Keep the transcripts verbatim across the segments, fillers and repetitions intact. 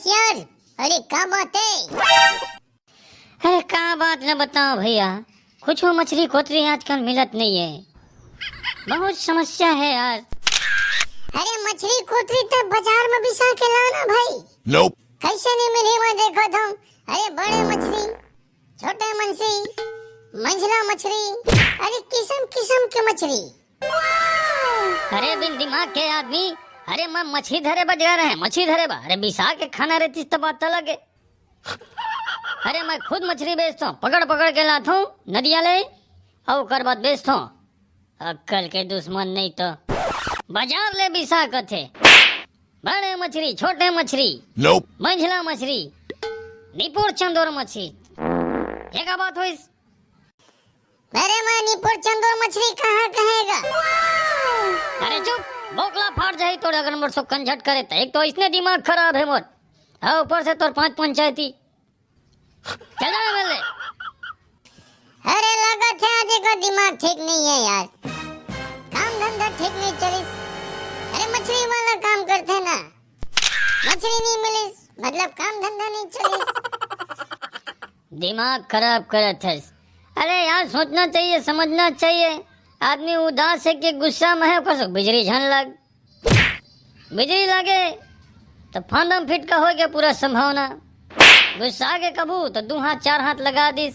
यार, अरे का बात है? अरे का बात न बताओ भैया, कुछ मछरी कोतरी आजकल मिलत नहीं है, बहुत समस्या है यार। अरे मछरी कोतरी तो बाजार में बिसा के लाना भाई। Nope। कैसे नहीं मिली मैं देखो तुम। अरे बड़े मछरी, छोटे मछरी, मंझला मछरी, अरे किस्म किस्म के मछरी। अरे बिन दिमाग के आदमी, अरे मैं मछली धरे बर जा रहे हैं, मछली धरे बर, अरे बिसा के खाना रहती तो बात अलग है। अरे मैं खुद मछली बेचता हूँ, पकड़ पकड़ के लाता हूँ नदिया ले, और ओकर बाद बेचता हूँ। अक्कल के दुश्मन नहीं तो बाजार ले बिसा कथे। बड़े मछली, छोटे मछली, Nope। मंझला मछली, निपुर चंदोर मछली, ये का बात होइस? अरे मैं निपुर चंदोर मछली कहाँ कहेगा? अरे चुप, बोकला फाट जाही तोर अगर मोर सोकन झट करे त। एक तो इसने दिमाग खराब है मोर, और ऊपर से तोर पांच पंचायती। चल जा मेले। अरे लगत है आज एकर दिमाग ठीक नहीं है यार, काम धंधा ठीक नहीं चलिस। अरे मछली वाला काम करते ना, मछली नहीं मिलिस, मतलब काम धंधा नहीं चलिस। दिमाग खराब करत हस। अरे यार, सोचना चाहिए, समझना चाहिए। आदमी उदास है कि गुस्सा में है, ओकर से बिजली झन लग, बिजली लगे तो फांदम फिटका होए के पूरा संभावना। गुस्सा के कबू तो दू हाथ चार हाथ लगा दिस,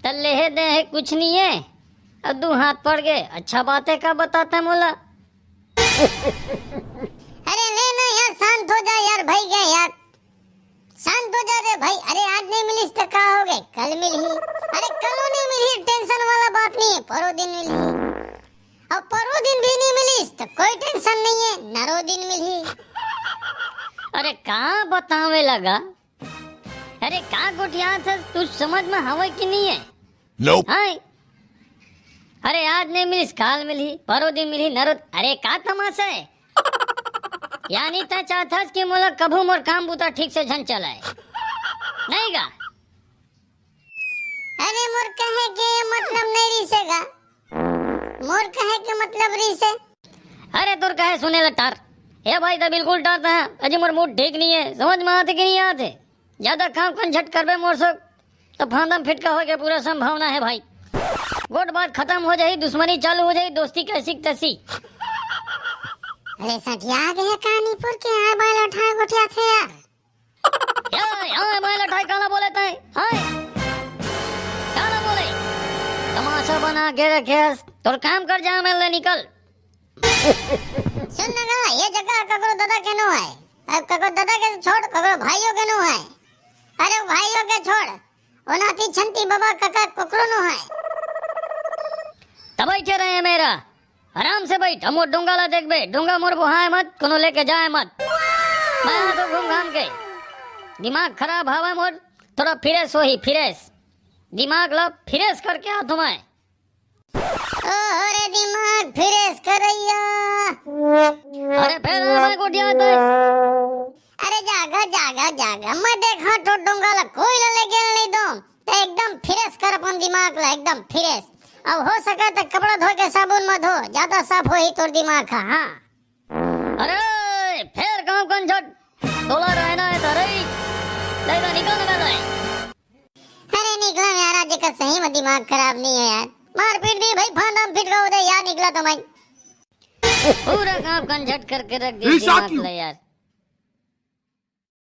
त लेहे दे है कुछ नहीं है, अब दू हाथ पड़ गए। अच्छा बात है, का बताता है मोला? अरे ले ना यार, शांत हो जा यार, भाई गया यार, शांत हो जा रे भाई। अरे आज नहीं मिलिस तो का हो गए, कल मिलही। अरे कलो नहीं मिलही, टेंशन वाला बात नहीं है, परो दिन मिलही। और परो दिन भी नहीं मिलिस तो कोई टेंशन नहीं है, नरो दिन मिलही। अरे का बतावे लगा, अरे का गोठियात हस, तू समझ में हवे कि नहीं है? Nope। हाय, अरे आज नहीं मिलिस, काल मिलही, परो दिन मिलही, नरो, अरे का तमाशा है? यानी तैं चाहत हस कि मोला कभू मोर काम बूता ठीक से झन चलाए, नहीं गा? अरे मोर कहे के मतलब नहीं रिसे गा, मोर कहे के मतलब रिसे। अरे तोर कहे सुने ला टार, ए भाई त बिल्कुल टार त है, अजी मोर मूड ठीक नहीं है, समझ में आते कि नहीं आते? ज्यादा काम कंझट करबे मोर से, तो फांदम फिटका होए के पूरा संभावना है भाई। गोठ बात खत्म हो जाही, दुश्मनी चालू हो जाही, दोस्ती कैसी तैसी। अरे सठिया गए कानीपुर के, आए बाल उठाए गोठिया थे यार। या, या, मैं लठाई काला बोले तैं, हाय? काला बोले? तमाशा बना के रखे हस, तोर काम कर जा, मैं ले निकल। सुन ना गा, ये जगह ककरो दादा के नो है। अब ककरो दादा के छोड़, ककरो भाइयों के नो है। अरे भाइयों के छोड़, ओ नाती छंती बाबा काका ककरो नो है। तब बैठे रहे मेरा, आराम से बैठ, हमर डोंगा ला देखबे, डोंगा मोर बोहाए मत, कोनो लेके जाए मत। मैं आ तो घूम घाम के, दिमाग खराब हवा मोर, थोड़ा फ्रेश होही, फ्रेश। दिमाग ला फ्रेश करके आथों मैं। ओहो रे दिमाग फ्रेश करैया। अरे फेर आ मैं गोठियात है। अरे जागा, जागा, जागा। मैं देखा तो डोंगा ला कोई ला ले गेल नहीं दो। तो एकदम फ्रेश कर अपन दिमाग ला, एकदम फ्रेश। अब हो सके तो कपड़ा धो के साबुन में धो, ज्यादा साफ होही तोर दिमाग हा, हाँ। अरे फेर गांव कंझट, तोला रहना है तो रही, नहीं तो निकल ना भाई। अरे निकला यार, आज का सही में दिमाग खराब नहीं है यार। मारपीट दी भाई, फांदम फिटका हो दे यार, निकला तो मैं। पूरा गांव कंझट करके रख दिया दिमाग ला यार।